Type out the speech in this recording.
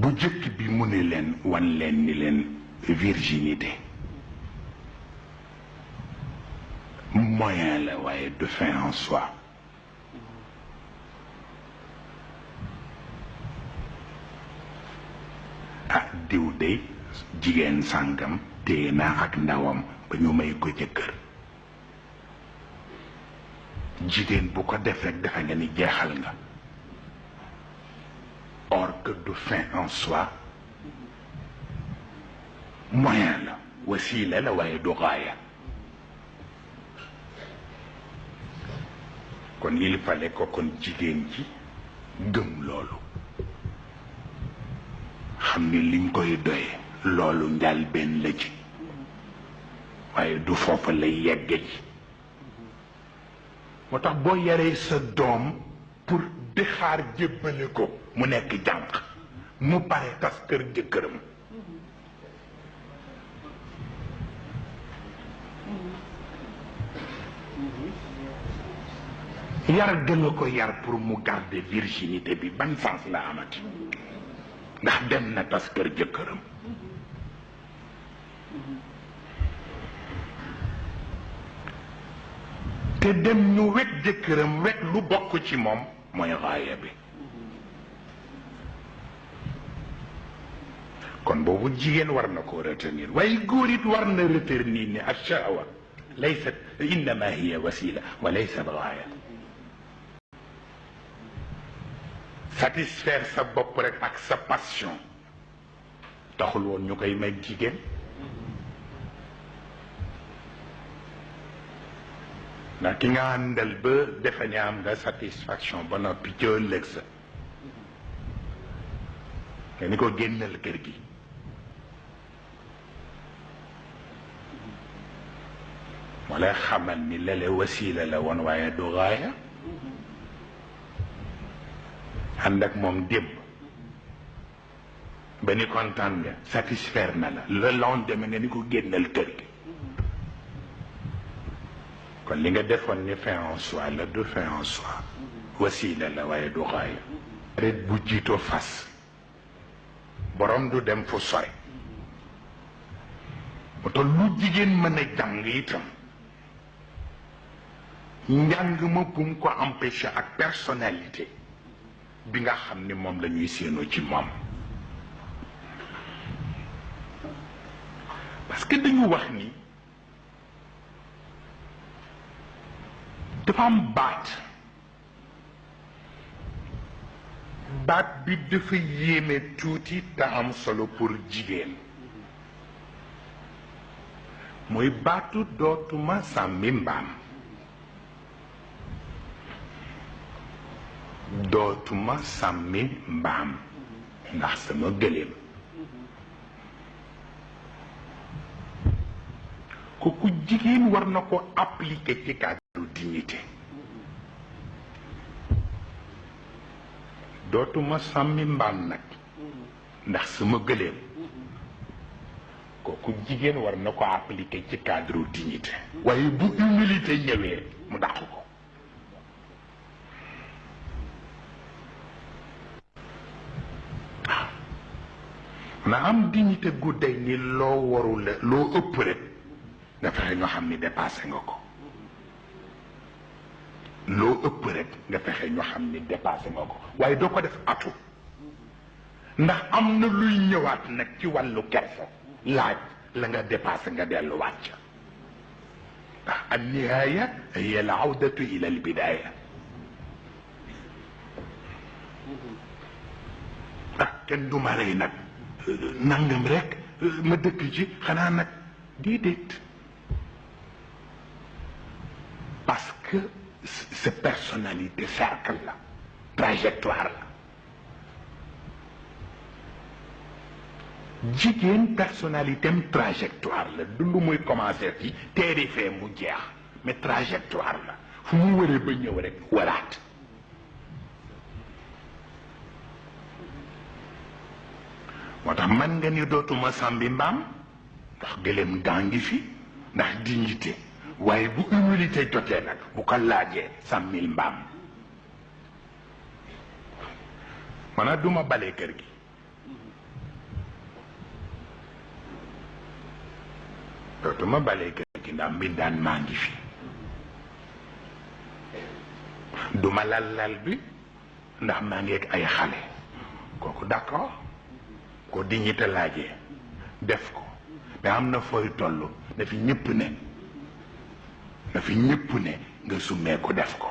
bu jëkk bi mu ne leen wan leen ni leen virginité moyen la waaye de fin en soi. ah diw de jigéen sàngam téye naa ak ndawam ba ñu may ko jëkkër. jigéen bu ko def rek defe nga ni jeexal nga. or que de fin en soi moyen la wasiila la waaye du gaaya. kon il fallait ko kon jigéen ji gëm loolu xam ni liñ koy doye loolu njaal benn la ci waaye du foofa lay yegge ji. moo tax boo yaree sa doom pour di xaar jébbale ko mu nekk jànq mu pare tas kër jëkkëram yar gën a ko yar pour mu garder virginité bi ban sens la amati ndax dem na tas kër jëkkëram. te dem ñu wekk jëkkëram wekk lu bokk ci moom mooy raaya bi. kon boobu jigéen war na koo retenir waaye góor it war na retenir ni ash-shahwa laysat innama hiya wasila wa laysat raaya. satisfaire sa bopp rek ak sa passion taxul woon ñu koy may jigéen. ndax ki nga àndal ba defe ne am nga satisfaction ba noppi ci ëllëg sa nga ni ko génnal kër gi moo lay xamal ni lele wasiila la woon waaye du gaaya. ànd ak moom démb ba ni kontaan nga satisfaire na la le lendemain nga ni ko génnal kër gi. kon li nga defoon ni fin en soi la du fin en soi wasiila la waaye du gaaya. ret bu jiitoo fas borom du dem fu sore. moo tax lu jigéen mën a jàng itam njàng ma bu mu ko empêché ak personnalité bi nga xam ni moom la ñuy séenoo ci moom. parce que dañu wax ni dafa am baat bi dafa yéeme tuuti te am solo pour jigéen mooy baatu dootuma sàmmi mbaam. dootuma sàmmi mbaam ndax sama gëléem. kooku jigéen war na ko appliquer ci cadre dignité. dootuma sàmmi mbaam nag ndax sama gëléem kooku jigéen war na ko appliquer ci cadre dignité. waaye bu humilité ñëwee mu dàq ko. na am dignité gu day ni loo warul loo ëpp rek nga fexe ñoo xam ni dépassé nga ko. loo ëpp rek nga fexe ñoo xam ni dépassé nga ko waaye doo ko def atu ndax am na luy ñëwaat nag ci wàllu kersa laaj la nga dépassé nga delluwaat ca ndax an nihaaya hiya al awdatu ila al bidaaya. ah kenn du ma rey nag nangam rek ma dëkk ci xanaa nag déedéet parce que sa personnalité cercle la trajectoire la. jigéen personnalité am trajectoire la du lu muy commencer ci teeri fee mu jeex mais trajectoire la fu mu wëree ba ñëw rek waraat. moo tax man nga ni dootuma sàmbi mbaam ndax gëléem gaa ngi fi ndax dignité waaye bu humilité jotee nag bu ko laajee sàmmil mbaam. maanaam duma bale kër gi dootuma balee kër gi ndax mbindaan maa ngi fi duma lal bi ndax maa ngi ak ay xale kooku d'accord ko dignité laajee def ko mais am na fooy toll na fi ñëpp ne nga summee ko def ko